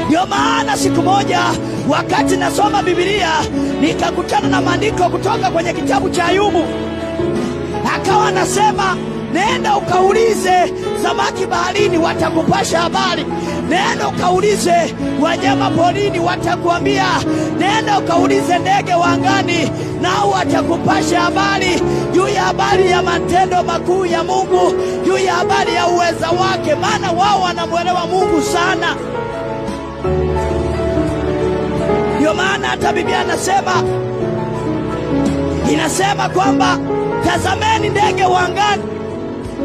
Ndio maana siku moja wakati nasoma Biblia nikakutana na maandiko kutoka kwenye kitabu cha Ayubu, akawa anasema nenda ukaulize samaki baharini, watakupasha habari. Nenda ukaulize wanyama porini, watakuambia. Nenda ukaulize ndege wa angani, nao watakupasha habari juu ya habari ya matendo makuu ya Mungu, juu ya habari ya uweza wake, maana wao wanamwelewa Mungu sana. Ndio maana hata Biblia inasema kwamba tazameni ndege wa angani,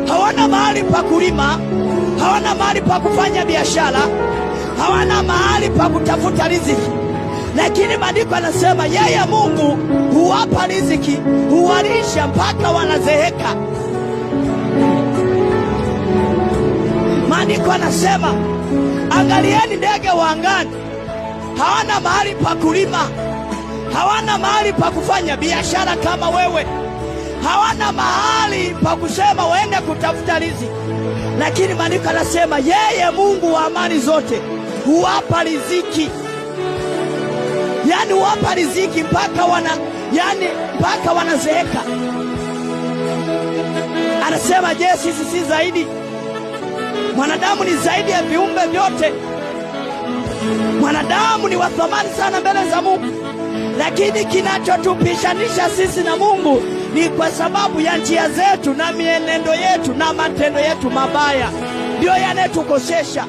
hawana mahali pa kulima, hawana mahali pa kufanya biashara, hawana mahali pa kutafuta riziki, lakini maandiko yanasema yeye Mungu huwapa riziki, huwalisha mpaka wanazeheka. Maandiko yanasema angalieni ndege wa angani, hawana mahali pa kulima, hawana mahali pa kufanya biashara kama wewe, hawana mahali pa kusema waende kutafuta riziki, lakini maandiko yanasema yeye Mungu wa amani zote huwapa riziki, yaani huwapa riziki mpaka wana, yaani mpaka wanazeeka. Anasema, je, sisi si zaidi? Mwanadamu ni zaidi ya viumbe vyote. Mwanadamu ni wa thamani sana mbele za Mungu, lakini kinachotupishanisha sisi na Mungu ni kwa sababu ya njia zetu na mienendo yetu na matendo yetu mabaya, ndiyo yanayotukosesha.